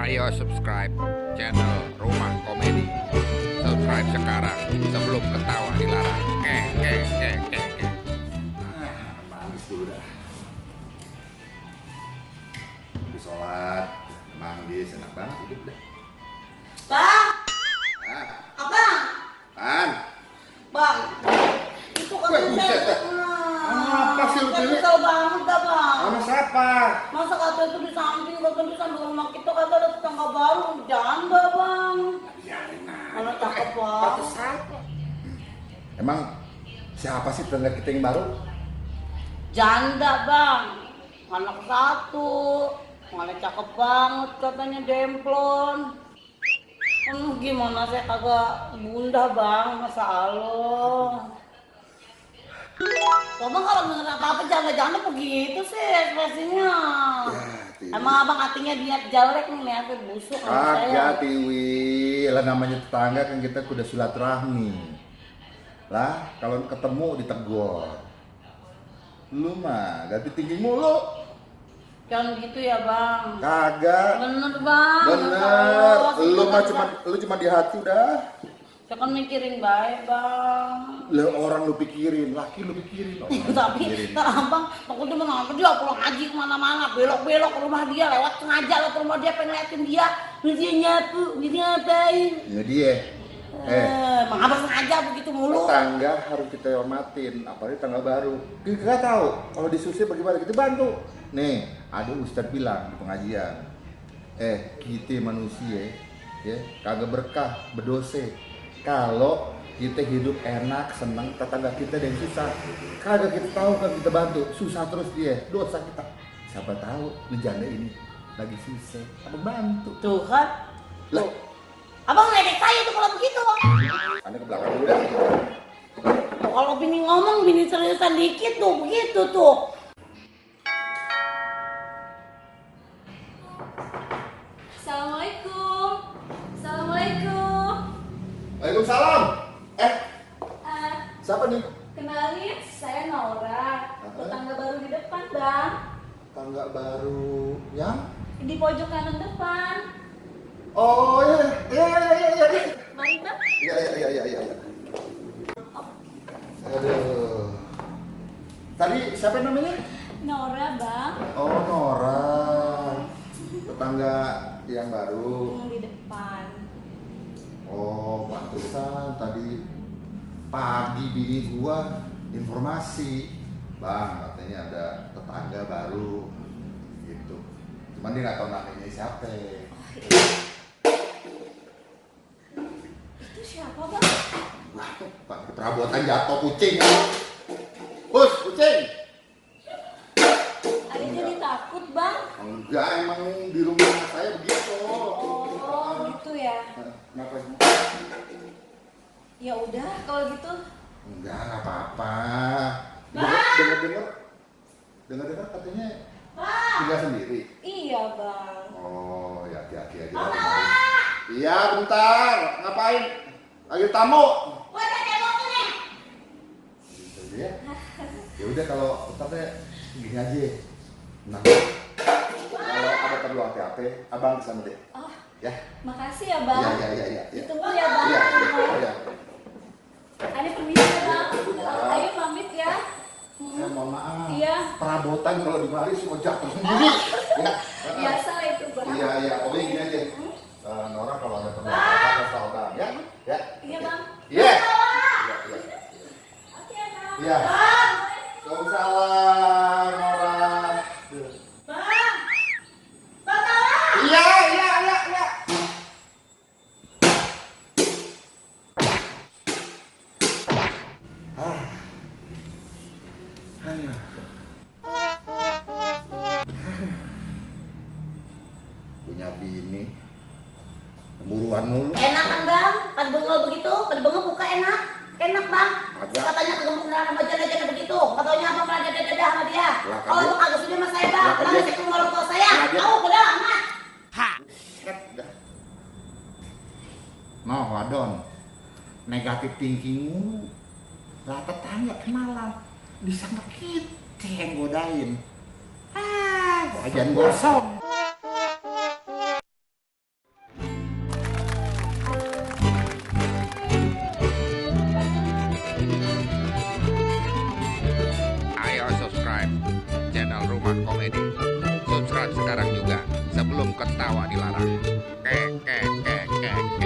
Ayo subscribe channel Rumah Komedi. Subscribe sekarang sebelum ketawa dilarang. Manis dulu dah. Habis sholat, manggis, enak banget hidup dah. Bang, Ah, abang, Pan. bang, itu kan buset, dah. Apa sih lu pilih? kesel banget dah bang. Sama siapa? Masa kata itu di samping, kata di samping rumah kita kata ada tetangga baru, janda bang. Biarin Mana aja. cakep bang. Emang siapa sih tetangga kita yang baru? Janda bang, anak satu, mana cakep banget katanya demplon. Gimana saya kagak bunda bang, masa Allah. Abang kalau denger apa-apa janda-janda begitu sih ekspresinya. Tiwi. Emang abang hatinya niat jelek nih, niatnya busuk sama saya. Kagak, Tiwi. Lah namanya tetangga kan kita kuda silaturahmi. Lah, kalau ketemu ditegur. Lu mah ganti tinggi mulu. Jangan gitu ya bang. Kagak. Bener bang. Bener. Masa Allah, Lu cuma di hati udah. saya kan mikirin baik bang. Lah orang lu pikirin, laki lu pikirin. Orang Tapi pikirin. ntar abang takutnya menapa dia pulang haji kemana-mana, belok-belok ke rumah dia, lewat sengaja lah ke rumah dia, pengen liatin dia nyapu, dia ngapain. Ya dia. Emang abang sengaja begitu mulu. Tetangga harus kita hormatin, apalagi tetangga baru. Kita nggak tahu kalau disusah bagaimana, kita bantu. Nih, ada ustadz bilang di pengajian, kita manusia, ya kagak berkah, berdosa. Kalau kita hidup enak, senang, tetangga kita yang susah, kagak kita tahu kan kita bantu, susah terus dia, dosa kita. Siapa tahu di janda ini lagi susah, abang bantu. Tuh kan. Lah, Abang ledek saya tuh kalau begitu. anda ke belakang dulu dah. Tuh, kalau bini ngomong, bini seriusan dikit tuh, begitu tuh. Assalamualaikum. Assalamualaikum. Waalaikumsalam. Eh, Siapa nih? kenalin, saya Nora. Tetangga baru di depan, Bang. Tangga baru yang? Di pojok kanan depan. Oh iya. Mari, Bang. Iya. Aduh. Tadi siapa namanya? Nora, Bang. Oh Nora. Tetangga yang baru. Di depan. Oh pantesan tadi pagi bini gua informasi, Bang katanya ada tetangga baru gitu. Cuman dia nggak tahu namanya siapa. Itu siapa, Bang? Wah, pakai perabotan jatuh kucing. Kucing. Ada jadi takut, Bang. Enggak, emang di rumah saya begitu. Oh, gitu ya. Kenapa? Ya udah, kalau gitu. Enggak apa-apa. Bang! Dengar katanya Bang. tinggal sendiri. Iya, Bang. Oh, ya hati-hati aja. Iya, bentar. Ngapain? Lagi tamu. Gua ada cebok nih. Gitu ya. Ya udah kalau tetapnya gini aja. Nah, kalau ada perlu apa-apa, abang kesana deh. Oh, Ya. makasih ya, Bang. Iya. Ditunggu ya, Bang. Iya. Ada permisi ya, Bang. Ayo pamit ya. Mohon maaf. Iya. Perabotan kalau dimari semua jatuh sendiri. Ya. Biasa lah itu, Bang. Iya. Pokoknya gini aja. Nora kalau ada perlu apa-apa kasih tahu Bang, ya. Ya. Iya, Bang. Iya. Oke, Bang. Iya. Waalaikumsalam Nora. Bang, bakalan. Iya. Ayo. Punya bini cemburuan mulu. Enak kan bang? Pada bengkel begitu, pada bengkel buka enak. Enak bang. Agak. Katanya kagak pernah sama janda-janda begitu. Katanya abang pernah dada-dada sama dia. Lah, Kalau kan abang kagak sudi sama saya bang, Lah, kan pernah dia- ngecek rumah orang tua saya. Lah, dia- Tahu udah amat. Noh, wadon. Negatif thinkingmu. Lah tetangga kenalan. Disangka kita yang godain. Wajan gosong. Rumah Komedi. Subscribe sekarang juga sebelum ketawa dilarang. Kek kek kek kek kek.